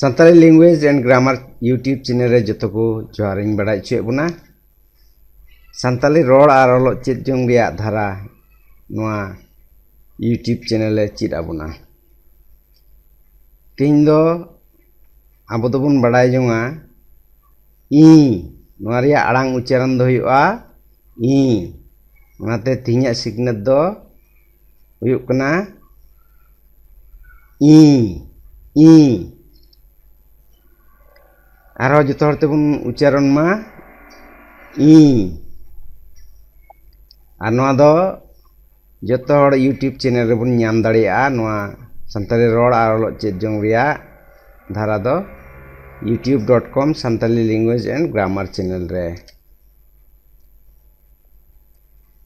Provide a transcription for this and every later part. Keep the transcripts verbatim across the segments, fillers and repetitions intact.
Santali Language and Grammar YouTube channel ᱨᱮ ᱡᱚᱛᱚ ᱠᱚ ᱡᱚᱦᱟᱨᱤᱧ ᱵᱟᱲᱟᱭ ᱦᱚᱪᱚᱭᱮᱫ ᱵᱚᱱᱟ᱾ ᱥᱟᱱᱛᱟᱞᱤ ᱨᱚᱲ ᱟᱨ ᱚᱞᱚᱜ ᱪᱮᱫ ᱡᱚᱝ ᱨᱮᱭᱟᱜ ᱫᱷᱟᱨᱟ ᱱᱚᱣᱟ YouTube channel ᱮ ᱪᱮᱫ ᱟᱵᱚᱱᱟ᱾ ᱛᱮᱦᱮᱧ ᱫᱚ ᱟᱵᱚ ᱫᱚᱵᱚᱱ ᱵᱟᱲᱟᱭ ᱡᱚᱝᱟ ᱤ, ᱱᱚᱣᱟ ᱨᱮᱭᱟᱜ ᱟᱲᱟᱝ ᱩᱪᱪᱟᱨᱚᱱ ᱫᱚ ᱦᱩᱭᱩᱜᱼᱟ ᱤ᱾ ᱚᱱᱟᱛᱮ ᱛᱮᱦᱮᱧᱟᱜ ᱥᱤᱠᱷᱱᱟᱹᱛ ᱫᱚ ᱦᱩᱭᱩᱜ ᱠᱟᱱᱟ ᱤ, ᱤ᱾ ᱟᱨᱦᱚᱸ ᱡᱚᱛᱚ ᱦᱚᱲ ᱛᱮᱵᱚᱱ ᱩᱪᱪᱟᱨᱚᱱ ᱢᱟ, ᱤ᱾ ᱟᱨ ᱱᱚᱣᱟ ᱫᱚ ᱡᱚᱛᱚ ᱦᱚᱲ YouTube channel ᱨᱮᱵᱚᱱ ᱧᱟᱢ ᱫᱟᱲᱮᱭᱟᱜᱼᱟ᱾ ᱱᱚᱣᱟ ᱥᱟᱱᱛᱟᱲᱤ ᱨᱚᱲ ᱟᱨ ᱚᱞᱚᱜ ᱪᱮᱫ ᱡᱚᱝ ᱨᱮᱭᱟᱜ ᱫᱷᱟᱨᱟ ᱫᱚ youtube dot com Santali Language and Grammar channel ᱨᱮ᱾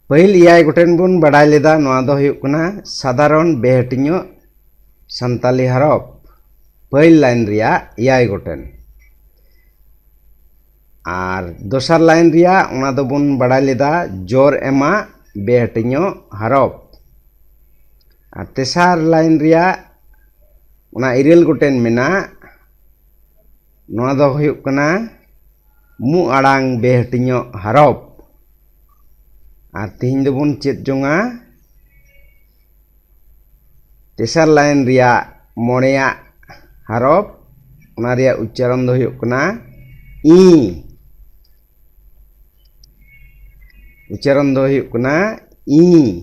ᱯᱟᱹᱦᱤᱞ ᱮᱭᱟᱭ ᱜᱚᱴᱮᱱ ᱵᱚᱱ ᱵᱟᱰᱟᱭ ᱞᱮᱫᱟ, ᱱᱚᱣᱟ ᱫᱚ ᱦᱩᱭᱩᱜ ᱠᱟᱱᱟ ᱥᱟᱫᱷᱟᱨᱚᱱ ᱵᱮᱦᱟᱹᱴᱤᱧᱚᱜ ᱥᱟᱱᱛᱟᱞᱤ ᱦᱚᱨᱚᱯ, ᱯᱟᱹᱦᱤᱞ line ᱨᱮᱭᱟᱜ ᱮᱭᱟᱭ ᱜᱚᱴᱮᱱ᱾ ᱟᱨ ᱫᱚᱥᱟᱨ line ᱨᱮᱭᱟᱜ, ᱚᱱᱟ ᱫᱚᱵᱚᱱ ᱵᱟᱰᱟᱭ ᱞᱮᱫᱟ ᱡᱚᱨ ᱮᱢᱟᱜ ᱵᱮᱦᱟᱹᱴᱤᱧᱚᱜ ᱦᱚᱨᱚᱯ᱾ ᱟᱨ ᱛᱮᱥᱟᱨ line ᱨᱮᱭᱟᱜ, ᱚᱱᱟ ᱤᱨᱟᱹᱞ ᱜᱚᱴᱮᱱ ᱢᱮᱱᱟᱜ, ᱱᱚᱣᱟ ᱫᱚ ᱦᱩᱭᱩᱜ ᱠᱟᱱᱟ ᱢᱩ ᱟᱲᱟᱝ ᱵᱮᱦᱟᱹᱴᱤᱧᱚᱜ ᱦᱚᱨᱚᱯ᱾ ᱟᱨ ᱛᱮᱦᱮᱧ ᱫᱚᱵᱚᱱ ᱪᱮᱫ ᱡᱚᱝᱟ ᱛᱮᱥᱟᱨ line ᱨᱮᱭᱟᱜ ᱢᱚᱬᱮᱭᱟᱜ ᱦᱚᱨᱚᱯ, ᱚᱱᱟ ᱨᱮᱭᱟᱜ ᱩᱪᱪᱟᱨᱚᱱ ᱫᱚ ᱦᱩᱭᱩᱜ ᱠᱟᱱᱟ ᱤ᱾ ᱩᱪᱪᱟᱨᱚᱱ ᱫᱚ ᱦᱩᱭᱩᱜ ᱠᱟᱱᱟ ᱤ᱾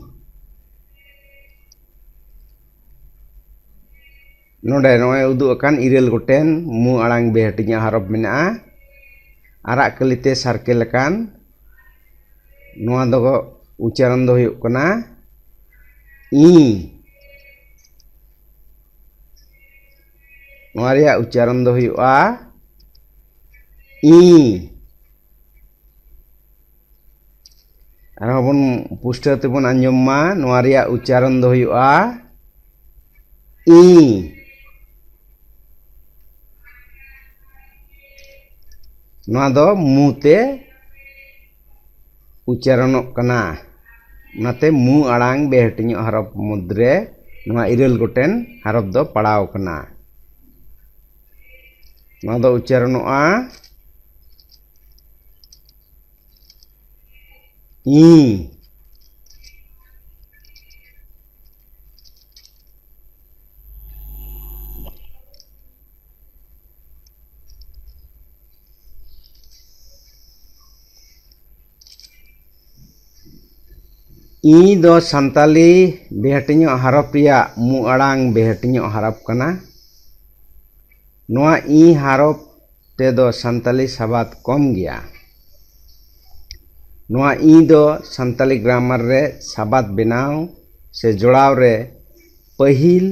ᱱᱚᱰᱮ ᱱᱚᱜᱼᱚᱭ ᱩᱫᱩᱜ ᱟᱠᱟᱱ ᱤᱨᱟᱹᱞ ᱜᱚᱴᱮᱱ ᱢᱩ ᱟᱲᱟᱝ ᱵᱮᱦᱟᱹᱴᱤᱧᱟᱜ ᱦᱚᱨᱚᱯ ᱢᱮᱱᱟᱜᱼᱟ᱾ ᱟᱨᱟᱜ ᱠᱟᱹᱞᱤᱛᱮ circle ᱟᱠᱟᱱ, ᱱᱚᱣᱟ ᱫᱚ ᱩᱪᱪᱟᱨᱚᱱ ᱫᱚ ᱦᱩᱭᱩᱜ ᱠᱟᱱᱟ ᱤ᱾ ᱱᱚᱣᱟ ᱨᱮᱭᱟᱜ ᱩᱪᱪᱟᱨᱚᱱ ᱫᱚ ᱦᱩᱭᱩᱜᱼᱟ ᱤ᱾ ᱟᱨᱦᱚᱸ ᱵᱚᱱ ᱯᱩᱥᱴᱟᱹᱣ ᱛᱮᱵᱚᱱ ᱟᱸᱡᱚᱢ ᱢᱟ, ᱱᱚᱣᱟ ᱨᱮᱭᱟᱜ ᱩᱪᱪᱟᱨᱚᱱ ᱫᱚ ᱦᱩᱭᱩᱜᱼᱟ ᱤ᱾ ᱱᱚᱣᱟ ᱫᱚ ᱢᱩ ᱛᱮ ᱩᱪᱪᱟᱨᱚᱱᱚᱜ ᱠᱟᱱᱟ᱾ ᱚᱱᱟᱛᱮ ᱢᱩ ᱟᱲᱟᱝ ᱵᱮᱦᱟᱹᱴᱤᱧᱚᱜ ᱦᱚᱨᱚᱯ ᱢᱩᱫᱽᱨᱮ ᱱᱚᱣᱟ ᱤᱨᱟᱹᱞ ᱜᱚᱴᱮᱱ ᱦᱚᱨᱚᱯ ᱫᱚ ᱯᱟᱲᱟᱣ ᱠᱟᱱᱟ᱾ ᱱᱚᱣᱟ ᱫᱚ ᱩᱪᱪᱟᱨᱚᱱᱚᱜᱼᱟ ᱤ᱾ ᱤ ᱫᱚ ᱥᱟᱱᱛᱟᱞᱤ ᱵᱮᱦᱟᱹᱴᱤᱧᱚᱜ ᱦᱟᱨᱚᱯ ᱨᱮᱭᱟᱜ ᱢᱩ ᱟᱲᱟᱝ ᱵᱮᱦᱟᱹᱴᱤᱧᱚᱜ ᱦᱟᱨᱚᱯ ᱠᱟᱱᱟ᱾ ᱱᱚᱣᱟ ᱤ ᱦᱟᱨᱚᱯ ᱛᱮᱫᱚ ᱥᱟᱱᱛᱟᱞᱤ ᱥᱟᱵᱟᱫ ᱠᱚᱢ ᱜᱮᱭᱟ᱾ ᱱᱚᱣᱟ ᱤ ᱫᱚ ᱥᱟᱱᱛᱟᱞᱤ ᱜᱨᱟᱢᱟᱨ ᱨᱮ ᱥᱟᱵᱟᱫ ᱵᱮᱱᱟᱣ ᱥᱮ ᱡᱚᱲᱟᱣ ᱨᱮ ᱯᱟᱹᱦᱤᱞ,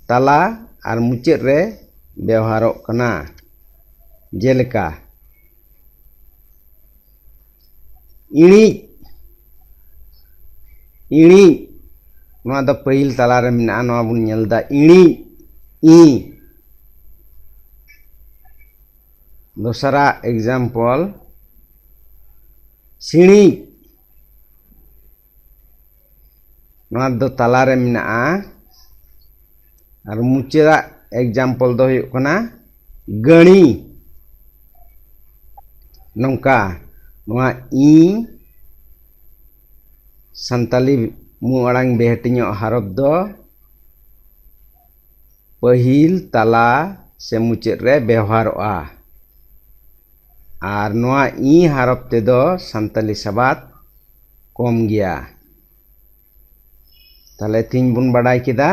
ᱛᱟᱞᱟ ᱟᱨ ᱢᱩᱪᱟᱹᱫ ᱨᱮ ᱵᱮᱣᱦᱟᱨᱚᱜ ᱠᱟᱱᱟ᱾ ᱡᱮᱞᱮᱠᱟ, ᱤᱬᱤᱡ, ᱤᱬᱤᱡ, ᱱᱚᱣᱟ ᱫᱚ ᱯᱟᱹᱦᱤᱞ ᱛᱟᱞᱟᱨᱮ ᱢᱮᱱᱟᱜᱼᱟ, ᱱᱚᱣᱟ ᱵᱚᱱ ᱧᱮᱞ ᱮᱫᱟ, ᱤᱬᱤᱡ, ᱤ᱾ ᱫᱚᱥᱟᱨᱟ example, ᱥᱤᱬᱤᱡ, ᱱᱚᱣᱟ ᱫᱚ ᱛᱟᱞᱟᱨᱮ ᱢᱮᱱᱟᱜᱼᱟ᱾ ᱟᱨ ᱢᱩᱪᱟᱹᱫᱟᱜ example ᱫᱚ ᱦᱩᱭᱩᱜ ᱠᱟᱱᱟ ᱜᱟᱹᱬᱤ᱾ ᱱᱚᱝᱠᱟ ᱱᱚᱣᱟ ᱤ ᱥᱟᱱᱛᱟᱞᱤ ᱢᱩ ᱟᱲᱟᱝ ᱵᱮᱦᱟᱹᱴᱤᱧᱚᱜ ᱦᱟᱨᱚᱯ ᱫᱚ ᱯᱟᱹᱦᱤᱞ, ᱛᱟᱞᱟ ᱥᱮ ᱢᱩᱪᱟᱹᱫ ᱨᱮ ᱵᱮᱣᱦᱟᱨᱚᱜᱼᱟ᱾ ᱟᱨ ᱱᱚᱣᱟ ᱤ ᱦᱟᱨᱚᱯ ᱛᱮᱫᱚ ᱥᱟᱱᱛᱟᱞᱤ ᱥᱟᱵᱟᱫ ᱠᱚᱢ ᱜᱮᱭᱟ᱾ ᱛᱟᱦᱞᱮ ᱛᱤᱦᱤᱧ ᱵᱚᱱ ᱵᱟᱰᱟᱭ ᱠᱮᱫᱟ,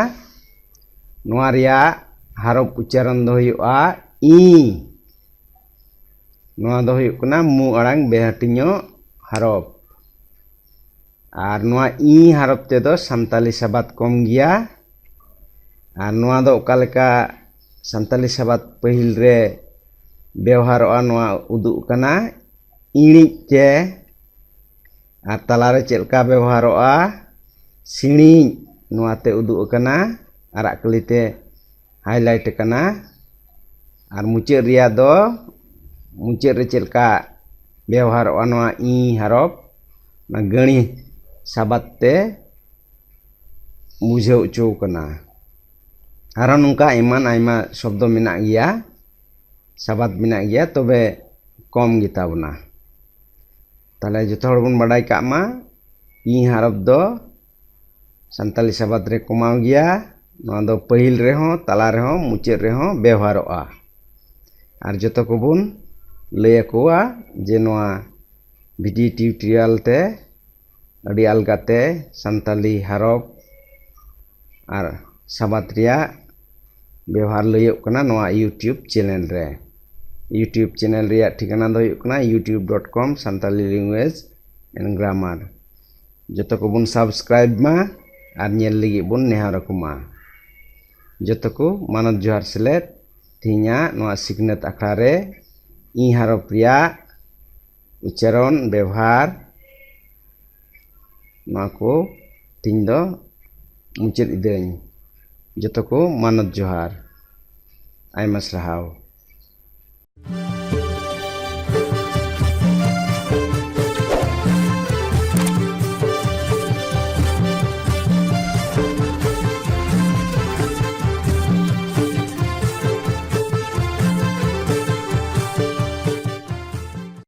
ᱱᱚᱣᱟ ᱨᱮᱭᱟᱜ ᱦᱟᱨᱚᱯ ᱩᱪᱪᱟᱨᱚᱱ ᱫᱚ ᱦᱩᱭᱩᱜᱼᱟ ᱤ᱾ ᱱᱚᱣᱟ ᱫᱚ ᱦᱩᱭᱩᱜ ᱠᱟᱱᱟ ᱢᱩ ᱟᱲᱟᱝ ᱵᱮᱦᱟᱹᱴᱤᱧᱚᱜ ᱦᱟᱨᱚᱯ᱾ ᱟᱨ ᱱᱚᱣᱟ ᱤ ᱦᱟᱨᱚᱯ ᱛᱮᱫᱚ ᱥᱟᱱᱛᱟᱞᱤ ᱥᱟᱵᱟᱫ ᱠᱚᱢ ᱜᱮᱭᱟ᱾ ᱟᱨ ᱱᱚᱣᱟ ᱫᱚ ᱚᱠᱟ ᱞᱮᱠᱟ ᱥᱟᱱᱛᱟᱞᱤ ᱥᱟᱵᱟᱫ ᱯᱟᱹᱦᱤᱞ ᱨᱮ ᱵᱮᱣᱦᱟᱨᱚᱜᱼᱟ, ᱱᱚᱣᱟ ᱩᱫᱩᱜ ᱠᱟᱱᱟ ᱤᱬᱤᱡ ᱛᱮ᱾ ᱟᱨ ᱛᱟᱞᱟᱨᱮ ᱪᱮᱫ ᱞᱮᱠᱟ ᱵᱮᱣᱦᱟᱨᱚᱜᱼᱟ, ᱥᱤᱬᱤᱡ, ᱱᱚᱣᱟ ᱛᱮ ᱩᱫᱩᱜ ᱟᱠᱟᱱᱟ, ᱟᱨᱟᱜ ᱠᱟᱹᱞᱤ ᱛᱮ highlight ᱟᱠᱟᱱᱟ᱾ ᱟᱨ ᱢᱩᱪᱟᱹᱫ ᱨᱮᱭᱟᱜ ᱫᱚ, ᱢᱩᱪᱟᱹᱫ ᱨᱮ ᱪᱮᱫ ᱞᱮᱠᱟ ᱵᱮᱣᱦᱟᱨᱚᱜᱼᱟ ᱱᱚᱣᱟ ᱤ ᱦᱟᱨᱚᱯ, ᱚᱱᱟ ᱜᱟᱹᱬᱤ ᱥᱟᱵᱟᱫ ᱛᱮ ᱵᱩᱡᱷᱟᱹᱣ ᱦᱚᱪᱚ ᱠᱟᱱᱟ᱾ ᱟᱨᱦᱚᱸ ᱱᱚᱝᱠᱟ ᱮᱢᱟᱱ ᱟᱭᱢᱟ ᱥᱚᱵᱫᱚ ᱢᱮᱱᱟᱜ ᱜᱮᱭᱟ᱾ ᱥᱟᱵᱟᱫ ᱢᱮᱱᱟᱜ ᱜᱮᱭᱟ, ᱛᱚᱵᱮ ᱠᱚᱢ ᱜᱮᱛᱟ ᱵᱚᱱᱟ᱾ ᱛᱟᱦᱞᱮ ᱡᱚᱛᱚ ᱦᱚᱲ ᱵᱚᱱ ᱵᱟᱰᱟᱭ ᱠᱟᱜ ᱢᱟ, ᱤ ᱦᱚᱨᱚᱯ ᱫᱚ ᱥᱟᱱᱛᱟᱞᱤ ᱥᱟᱵᱟᱫ ᱨᱮ ᱠᱚᱢᱟᱣ ᱜᱮᱭᱟ᱾ ᱱᱚᱣᱟ ᱫᱚ ᱯᱟᱹᱦᱤᱞ ᱨᱮᱦᱚᱸ, ᱛᱟᱞᱟ ᱨᱮᱦᱚᱸ, ᱢᱩᱪᱟᱹᱫ ᱨᱮᱦᱚᱸ ᱵᱮᱣᱦᱟᱨᱚᱜᱼᱟ᱾ ᱟᱨ ᱡᱚᱛᱚ ᱠᱚᱵᱚᱱ ᱞᱟᱹᱭ ᱟᱠᱚᱣᱟ ᱡᱮ ᱱᱚᱣᱟ video tutorial ᱛᱮ ᱟᱹᱰᱤ ᱟᱞᱜᱟᱛᱮ ᱥᱟᱱᱛᱟᱞᱤ ᱦᱚᱨᱚᱯ ᱟᱨ ᱥᱟᱵᱟᱫ ᱨᱮᱭᱟᱜ ᱵᱮᱣᱦᱟᱨ ᱞᱟᱹᱭᱚᱜ ᱠᱟᱱᱟ ᱱᱚᱣᱟ YouTube channel ᱨᱮ᱾ YouTube channel ᱨᱮᱭᱟᱜ ᱴᱷᱤᱠᱟᱹᱱᱟ ᱫᱚ ᱦᱩᱭᱩᱜ ᱠᱟᱱᱟ youtube dot com santali language and grammar᱾ ᱡᱚᱛᱚ ᱠᱚᱵᱚᱱ subscribe ᱢᱟ ᱟᱨ ᱧᱮᱞ ᱞᱟᱹᱜᱤᱫ ᱵᱚᱱ ᱱᱮᱦᱚᱨ ᱟᱠᱚ ᱢᱟ᱾ ᱡᱚᱛᱚ ᱠᱚ ᱢᱟᱱᱚᱛ ᱡᱚᱦᱟᱨ ᱥᱮᱞᱮᱫ᱾ ᱛᱮᱦᱮᱧᱟᱜ ᱱᱚᱣᱟ ᱥᱤᱠᱷᱱᱟᱹᱛ ᱟᱠᱷᱲᱟ ᱨᱮ ᱤ ᱦᱚᱨᱚᱯ ᱨᱮᱭᱟᱜ ᱩᱪᱪᱟᱨᱚᱱ, ᱵᱮᱣᱦᱟᱨ, ᱱᱚᱣᱟ ᱠᱚ ᱛᱮᱦᱮᱧ ᱫᱚ ᱢᱩᱪᱟᱹᱫ ᱤᱫᱟᱹᱧ᱾ ᱡᱚᱛᱚ ᱠᱚ ᱢᱟᱱᱚᱛ ᱡᱚᱦᱟᱨ᱾ ᱟᱭᱢᱟ ᱥᱟᱨᱦᱟᱣ᱾